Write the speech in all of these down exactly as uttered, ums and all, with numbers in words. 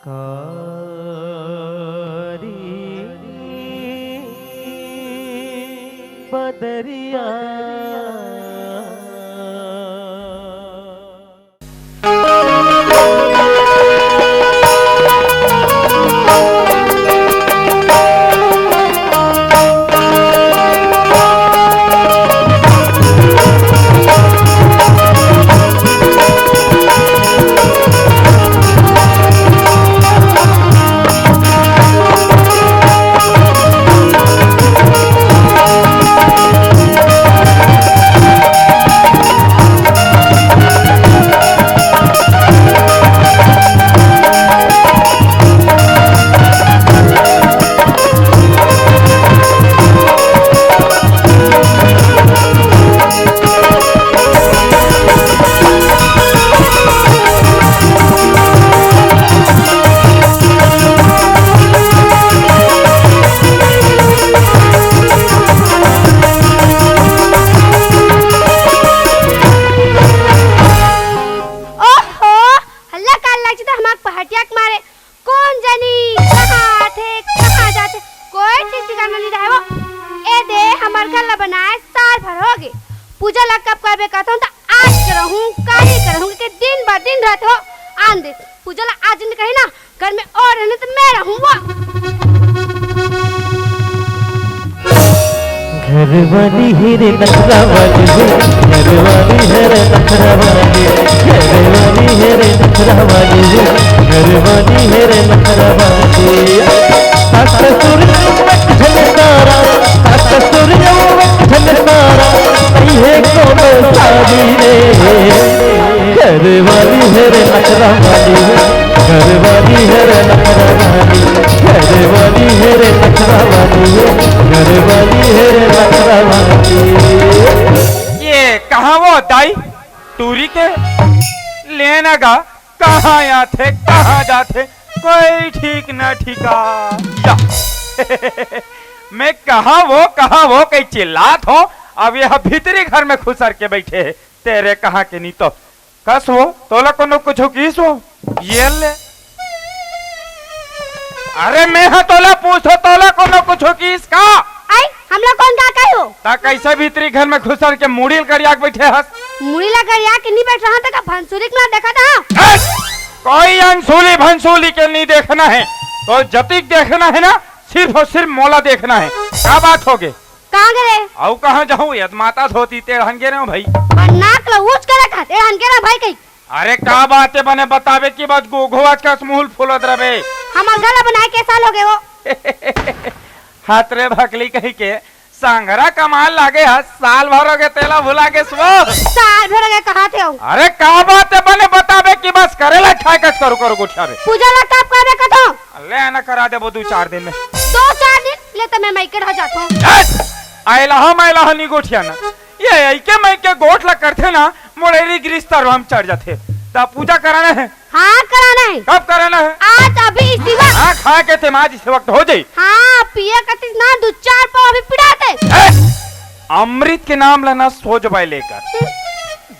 तारी बदरिया। ओहो, हल्ला कान लग जथे हमर पहाटिया के मारे। कोन जनी कहाँ आथे, कहाँ जाथे, कोई ठीक ठिकाना नइ रहे वो। ए दे, हमर घर ला बनाए साल भर हो गे। पूजा ला कब करबे कहत हूँ त आज करहूँ, काली करहूँ के दिन बर दिन रहत हो। आन दे, पूजा ला आज नइ कही ना, घर में और रहने तो मैं रहूँ वो। घर वाली है रे नखरा वाली है, घर वाली है रे नखरा वाली, घर वाली है रे नखरा वाली है, घर वाली है रे नखरा वाली। सास ससुर में झलकारा, सास ससुर में झलकारा, नहीं है कोनो सारी रे। घर वाली है रे नखरा वाली है, घर वाली है रे नखरा वाली, घर वाली है रे नखरा वाली है, घर वाली है रे नखरा वाली। ये कहाँ वो दाई? टूरी के लेना गा, कहाँ आथे, कहाँ जाथे, कोई ठीक न ठिकाना। मैं कहाँ वो, कहाँ वो कही चिल्लात हो, अब यह भीतरी घर में खुसर के बैठे हे। तेरे कहाँ के नी तो कस वो, तोला कोनो कुछु किस वो? ये ले। अरे मैं हा तोला पूछो, तोला कोनो कुछु किस का? आई, हमला कोन का कही हो? ता कैसे भीतरी घर में खुसर के मुड़ी ल करिया के बैठे हस? मुड़ी ला करिया के नी बैठ रहा था का भंसुरी के ना देखा था? ए! कोई अंसुली भंसुली के नी देखना है, तो जतिक देखना है ना, सिर्फ और सिर्फ मोला देखना है। का बात हो गे? कहाँ गे रे? अउ कहाँ जाहूँ, यद माता धोती तेड़हन गे रहे हो भाई। पर नाक ला ऊँच करे का, तेड़हन गे रहे भाई कही। अरे का बात है बने बतावे कि बस गोघो आज कस मुहुल फुलत रहे। हमर घर ला बनाए के साल हो गे वो। हाथ रे भकली कही के सांगरा कमाल लागे ह, साल भर हो गे तेला भुला गे वो। साल भर हो गे कहा थे हो। अरे का बात है बने बतावे कि बस करे ला ठाए कस करू करू गोठिया रे। पूजा ला कब करबे कथो? ले ना करा देबो दू चार दिन में। दो चार दिन ले त मैं मायके ढा जाथों। हट! आयला हम आयला हनी गोठिया ना। ये ऐके मायके गोठ ला करथे ना, मोड़ेरी गिरिस्तर हम चढ़ जाथे। त पूजा कराना है। हाँ, कराना है। कब कराना है? आज अभी इसी वक्त। हाँ, खा के ते माज इसी वक्त हो जाई। हाँ, पिए कतिस ना दू चार पाव अभी पिड़ाते। ए! अमृत के नाम ला ना सोच बाय लेकर।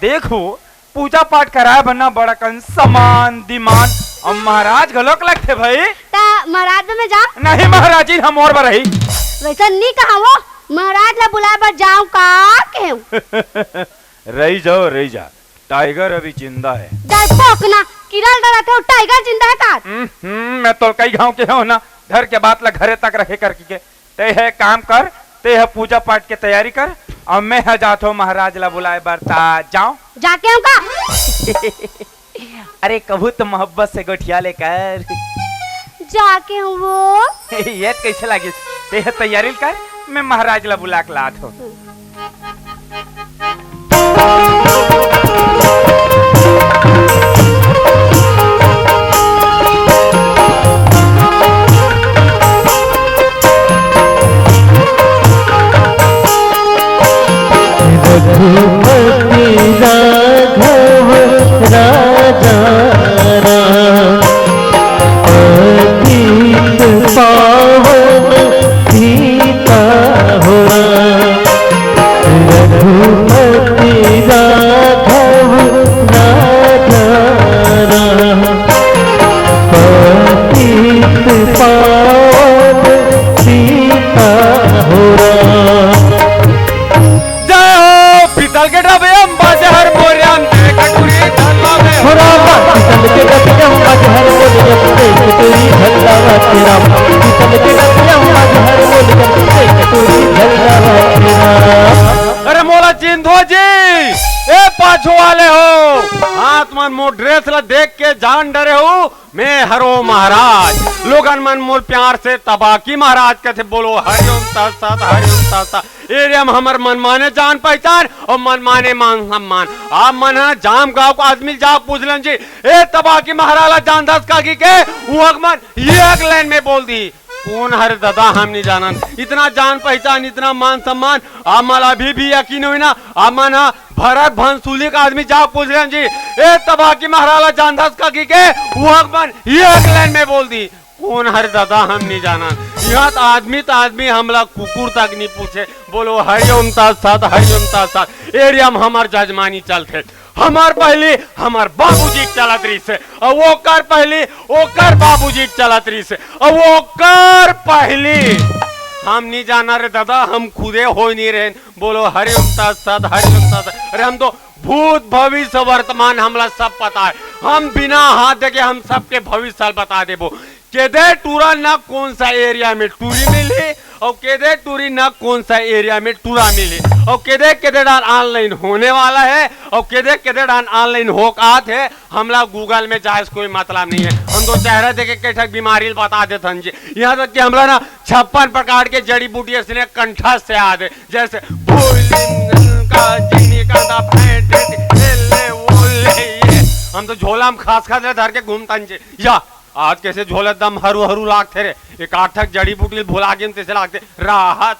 देखो, पूजा पाठ कराए बर ना बड़ा कन समान दिमान अउ महाराज घलोक लगथे भाई। त महाराज में मैं जाऊं? नहीं महाराज जी, हम और बर रही। वैसा नी कहा वो, महाराज ला बुलाए बर जाऊं का कहूं? रही जाओ, रही जा, टाइगर अभी जिंदा है। जाए पोकना, किरल डरा थे, टाइगर जिंदा है का? हम्म, हम्म, मैं तो कई गांव के हूं ना, घर के बात ला घरे तक रखे करके के। ते हे काम कर, ते हे पूजा पाठ के तैयारी कर, अउ मैं ह जाथों महाराज ला बुलाए बर, ता जाओ। जाके हूँ का? अरे कहूँ तो मोहब्बत से गोठिया ले कर। जाके हूँ वो। ये कैसे लागिस? ते हे तैयारी कर, मैं महाराज ला बुला के लात हूँ। रघुपति राघव राजा राम, पतित पावन सीता हो राम। रघुपति राघव जान डरे हो, मैं हरो महाराज। लोगन मन मोर प्यार से तबाकी महाराज कथे, बोलो हरिओम तत्सत, हरिओम तत्सत। एरिया में हमर मनमाने जान पहचान अउ मनमाने मान सम्मान। आप मन ह जाम गांव के आदमी ल जा पूछ लेन जी, ए तबाकी महाराज ला जानथस का कहिके, उहक मन एक लाइन में बोल दी। कोन हरे दादा, हम नहीं जानन। इतना जान पहचान, इतना मान सम्मान, आप मन अभी भी यकीन होई ना, आप मन ह भरत भंसुली का आदमी जा पूछ लेन जी, ए तबाकी महाराज ला जानथस का कहिके, उहक मन एक लाइन में बोल दी। कोन हरे दादा, हम नहीं जानन। इहाँ त आदमी त आदमी, हमला कुकुर तक नहीं पूछे। बोलो हरिओम तत्सत, हरिओम तत्सत। एरिया में हमर जजमानी चलथे। हमर पहली हमर बाबूजी के चलत रहिस हे, अउ ओकर पहली ओकर बाबूजी के चलत रहिस हे, अउ ओकर पहली हम नहीं जानन रे दादा, हम खुदे होय नहीं रहेन। बोलो हरिओम तत्सत, हरिओम तत्सत। अरे हम तो भूत, भविष्य, वर्तमान हमला सब पता हे। हम बिना हाथ देखे हम सबके भविष्य बता देबो। केदे टूरा न कोन सा एरिया में टूरी मिलही, अउ केदे टूरी न कोन सा एरिया में टूरा मिलही, अउ केदे केदे डान online होने वाला हे, अउ केदे केदे डान online होके आत हे, हमला Google में जाए से कोई मतलब नहीं हे। हम तो चेहरा देखे कई ठक बीमारी ल बता देथन जी। इहाँ तक कि हमला ना छप्पन प्रकार के जड़ी बूटी अइसने कंठस्थ याद हे, जैसे भोलिन का जिनी का दा फैंट, एले ओले ये। हम तो झोला में खास खास ले धर के घूमथन जी। या आज कइसे झोला एकदम हरू हरू लागथे रे, एक आठ ठक जड़ी बूटी ल भुला गेन तइसे लागथे। राहत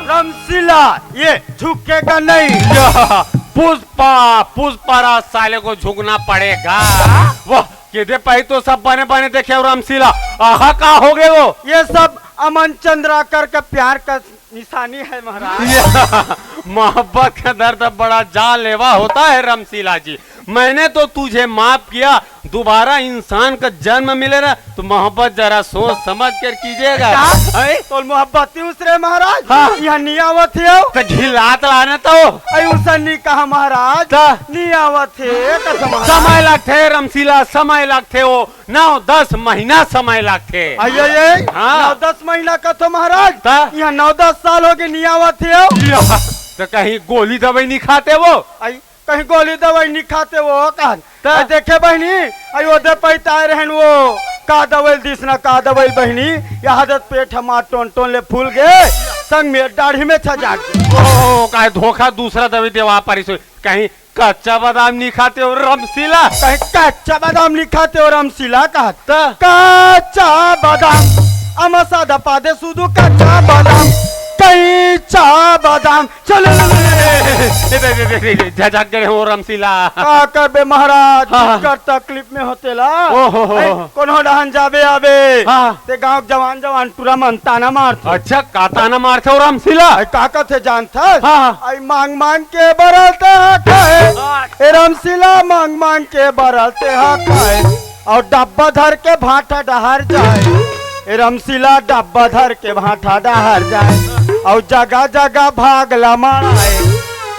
रमसीला, ये झुकेगा नहीं। या, पुष्पा, पुष्पा राज साले को झुकना पड़ेगा। वाह, केदे पहली तो सब बने बने देखे अउ रमसीला, आहा का हो गे वो? ये सब अमन चंद्राकर का प्यार का निशानी है महाराज। या, मोहब्बत का दर्द बड़ा जानलेवा होता है रमसीला जी। मैंने तो तुझे माफ किया, दोबारा इंसान का जन्म मिले ना तो मोहब्बत जरा सोच समझ कर कीजिएगा। का? हैं? तोर मोहब्बत ही उसरे महाराज। हाँ। इहाँ नहीं आवत हे। तो झिल्लात लाना तो। अई उसन नहीं कहा महाराज। का? नहीं आवत हे, कसम महाराज। समय लगथे रमसीला, समय लगथे वो। नौ दस महीना समय लगथे। अई, अई, अई। हाँ। नौ दस महीना कथो महाराज। त? इहाँ नौ दस साल हो गे नहीं आवत हे। या, तो कहीं गोली दवाई नहीं खाते वो? अई, कहीं गोली दवाई नहीं खाते वो कहन। त? अई देखे बहिनी, अई ओदे पैता रहेन वो, का दवाई दिस ना का दवाई बहिनी, ये आदत पेट हमार टोन टोन ले फूल गे, संग में दाढ़ी में छजा गे। ओ, काहे धोखा दूसरा दवाई देवा परिस, कहीं कच्चा बादाम नहीं खाते हो रमसीला? कहीं कच्चा बादाम नहीं खाते हो रमसीला कहत। त? कच्चा बादाम, अमसा दपा दे सुधू कच्चा बादाम, कच्चा बादाम। चल, ले, ले, ले, ले, ले, ले, ले, ले, झझक गए हो रमसीला। का करबे महाराज, हाँ, हाँ। कर तकलीफ में होते ला। ओ हो हो ऐ, हो। कोनो डहन जाबे आबे। हाँ। ते गांव के जवान जवान टूरा मन ताना मारथे। अच्छा, का ताना मारथे ओ रमसीला? अई का कथे जानथस? हाँ, हाँ। अई मांग मांग के बरलते हा खाए। हाँ। ए रमसीला मांग मांग के बरलते हा खाए। अउ डब्बा धर के भाटा डहर जाए। ए रमसीला डब्बा धर के भाटा डहर जाए। अउ जगह जगह भागला माराए।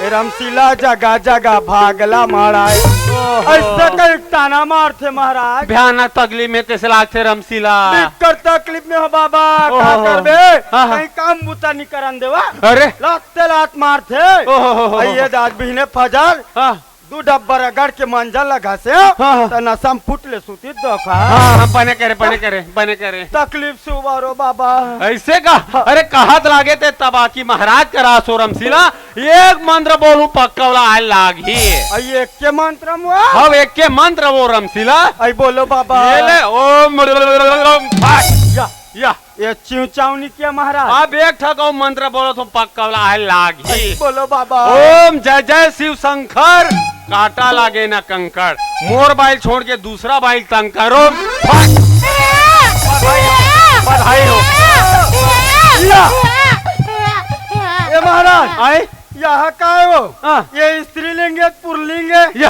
ए रमसीला जगह जगह भागला माराए। ओहो। अइसे कई ताना मारथे महाराज। भयानक तकलीफ में तइसे लागथे रमसीला। बिक्कट तकलीफ में हो बाबा, का ओहो। करबे? हाँ, हाँ। कहीं काम बुता नहीं करन देवा। अरे। लाते लात मारथे। ओहो हो हो हो। अई ये दाद बिहने फजर। हाँ। दू डब्बा रगड़ के मंजल लगा से। हाँ, हाँ। त नशा में फुट ले सूती दोखा। हाँ, हाँ, बने करे, बने करे, बने करे। तकलीफ से उबारो बाबा। अइसे का? हाँ। अरे कहत लागे ते तबाकी महाराज करा सो रमसीला। एक मंत्र बोलूं पक्का वाला आए लागही। अई एक के मंत्र में? हाँ, एक के मंत्र वो रमसीला। अई बोलो बाबा। ये ले, ओम, या। या। ये चिंचावनी के महाराज। अब एक ठक अउ मंत्र बोलो तो पक्का वाला आए लागही। अई बोलो बाबा। ओम जय जय शिव शंकर, कांटा लागे ना कंकड़, मोर बाइल छोड़ के दूसरा बाइल तंग करो। फट। बधाई हो, बधाई हो। या। ए महाराज। आए? यह का हे वो? हाँ। ये स्त्रीलिंग हे, पुरलिंग हे? या,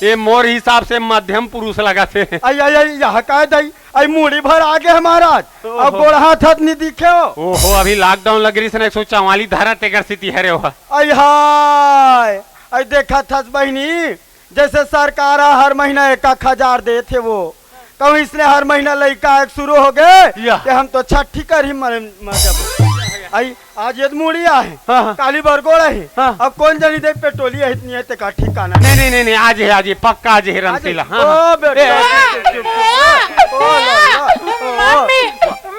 ये मोर हिसाब से मध्यम पुरुष लगथे। अई, अई, अई, यह काय दई? अई, मुड़ी भर आगे हे महाराज। ओहो। अब गोड़ हाथ हत नहीं दिखे हो। ओहो, अभी lockdown लग रही से ना, एक सौ चवालीस धारा तेकर सेती हरे हो। अई हाय, अई देखत हस बहिनी, जैसे सरकार ह हर महीना एक एक हजार देत हे वो, कहूँ इसने हर महीना लइका एक शुरू हो गए या। कि हम तो छठी कर ही मर, मर जाबो। अई आज ये मुड़ी आहे, हाँ, हाँ। काली बरगोड़ आहे। हाँ। अब कोन जनी दे पेटोली आहे, इतनी आहे, तेका ठिकाना नहीं, नहीं, नहीं, नहीं, आज हे, आज हे, पक्का आज हे, आज हे। रमसीला। हाँ, ओ हाँ। बेटा, ए, चुप, चुप, चुप, चुप। ओ, लो, लो, ओ। मम्मी,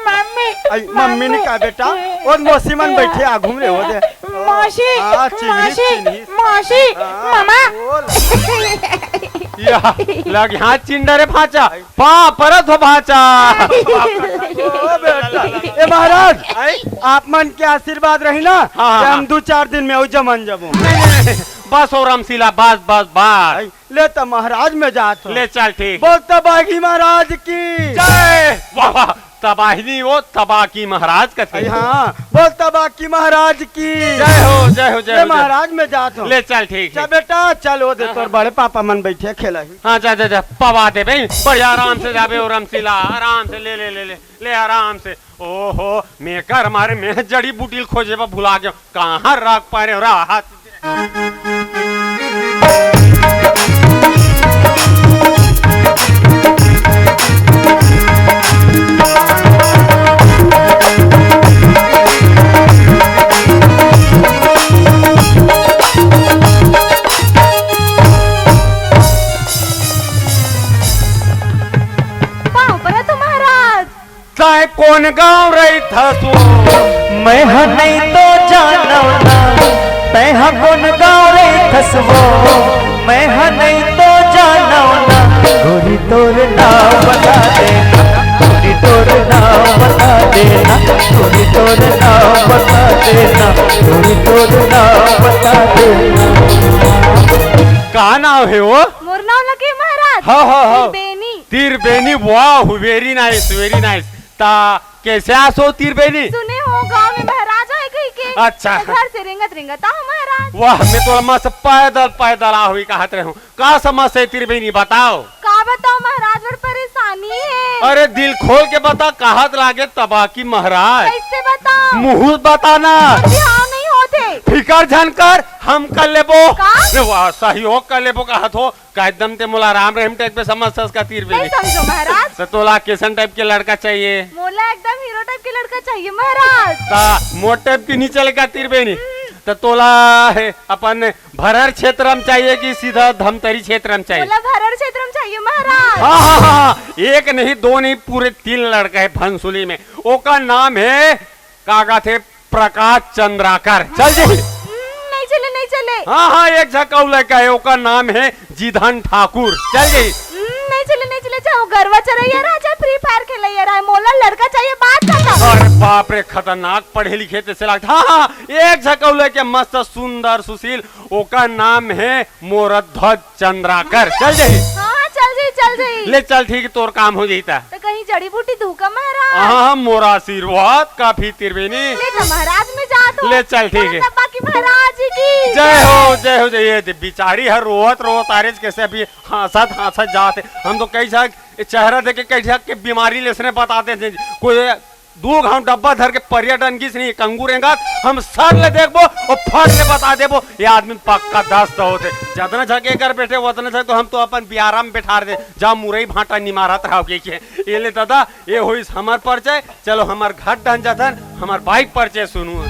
मम्मी, अई, मम्मी ने मम्मी। कहा बेटा, वो मौसी मन बैठे आ घूम रहे हो दे। मौसी, हाँ, चिन्हिस, मौसी, चिन्हिस। मौसी, हाँ, मामा। बोल। या, लग यहाँ चिंडा रे भांचा। पा, परत हो भांचा। ओ बेटा। ए महाराज, आई? आप मन के आशीर्वाद रही ना, हाँ, कि हाँ, हम हाँ। दू चार दिन में अउ जमन जबो। नहीं, नहीं, नहीं। बस हो रमसीला, बस, बस, बस। आई, ले त महाराज में जात हो। ले चल, ठीक। बोल तबाही महाराज की। जय। वाह, वाह। तबाही नहीं, वो तबाकी महाराज कथे। अरे हाँ, बोल तबाकी महाराज की। जय हो, जय हो, जय ले हो, जय। महाराज में जात हो। ले चल, ठीक चल हे। बेटा, चल, वो दे हाँ, तोर हाँ। बड़े पापा मन बैठे खेला ही। हाँ, जा, जा, जा, पवा दे बे, बढ़िया आराम से जाबे, ओ रमसीला, आराम से ले, ले, ले, ले, ले आराम से। ओहो, मैं कर मारे, मैं जड़ी बूटी ल खोजे बा भुला गयो, कहाँ रख पाए रे, रहा। पाँव परत हो महाराज। तैं कोन गाँव रहिथस वो? मैं ह नहीं तो जानव ना, तैं ह कोन गाँव रहिथस वो? मैं ह नहीं तो जानव ना, गोरी तोर नाव बता देना, गोरी तोर नाव बता देना, गोरी तोर नाव बता देना, गोरी तोर नाव बता देना। का नाव हे वो? मोर नाव लगे महाराज। हाँ, हाँ, हाँ। Tribeni. Tribeni, wow, very nice, very nice। ता कैसे आस हो त्रिबेनी? सुने हो गाँव में महाराज आए कही के। अच्छा। तो घर से रेंगत रेंगत आहो महाराज। वाह, मैं तोला मस्त पैदल पैदल आहो ही कहत रहे हूँ। का समस्या हे त्रिबेनी, बताओ। का बताओ महाराज, बड़ परेशानी हे। अरे दिल खोल के बता, कहत लागे तबाकी महाराज। कैसे बताओ? मुँह बताना। बिहाव नहीं होत हे। फिकर झन कर, हम कर लेबो। का? अरे वाह, सहयोग कर लेबो कहत हो। का एकदम ते मोला राम रहीम type के समझथस का त्रिबेनी? नहीं समझो महाराज। तो तोला कैसन type के लड़का चाहिए? मोला एकदम हीरो type के लड़का चाहिए महाराज। ता मोर type के नहीं चले का त्रिबेनी? हम्म। तो तोला हे अपन भरर क्षेत्र में चाहिए कि सीधा धमतरी क्षेत्र में चाहिए? मोला भरर क्षेत्र में चाहिए महाराज। हाँ, हाँ, हाँ, हाँ। एक नहीं, दो नहीं, पूरे तीन लड़का हे भनसुली में। ओकर नाम हे का कथे, प्रकाश चंद्राकर। चल जी। हम्म, नहीं चले, नहीं चले। हाँ, हाँ, एक झक अउ लड़का हे, ओकर नाम हे जीधन ठाकुर। चल जी। हम्म, नहीं चले, नहीं चले, चाहे वो गरवा चरैया रहा, चाहे Free Fire खेलैया रहा, मोला लड़का चाहिए, बात खत्म। अरे बाप रे, खतरनाक पढ़े लिखे तैसे लगथे। हाँ, हाँ, एक झक अउ लड़का हे मस्त सुंदर सुशील, ओकर नाम हे मोरध्वज चंद्राकर। चल जाही। हाँ, हाँ, चल जाही, चल जाही। ले चल, ठीक हे, तोर काम हो जाही ता। तो कहीं जड़ी बूटी दूँ का महाराज? हाँ, हाँ, मोर आशीर्वाद काफी त्रिबेनी। ले तो महाराज में जात हो। ले चल, ठीक हे। तब बाकी महाराज जी की जय हो, जय हो, जय। ये दे, बिचारी हर रोवत रोवत आरेज कैसे अभी हाँसत हाँसत जात हे। हम तो कई झक चेहरा देख के कई झक के बीमारी ले उसने बताते थे। कोई दू घांव डब्बा धर के पर्यटन की नहीं कंगू रेंगत, हम सर ले देखबो अउ फट ले बता देबो, ये आदमी पक्का दस्त होथे। जतना झक एकर बेटे, वतना झक तो हम तो अपन बियारा में बैठार दे, जा मुरई भांटा निमारत रहो के, के। ये ले दादा, ये होइस हमर परिचय। चलो हमर घर डहन जाथन, हमर बाइक परिचय सुनू।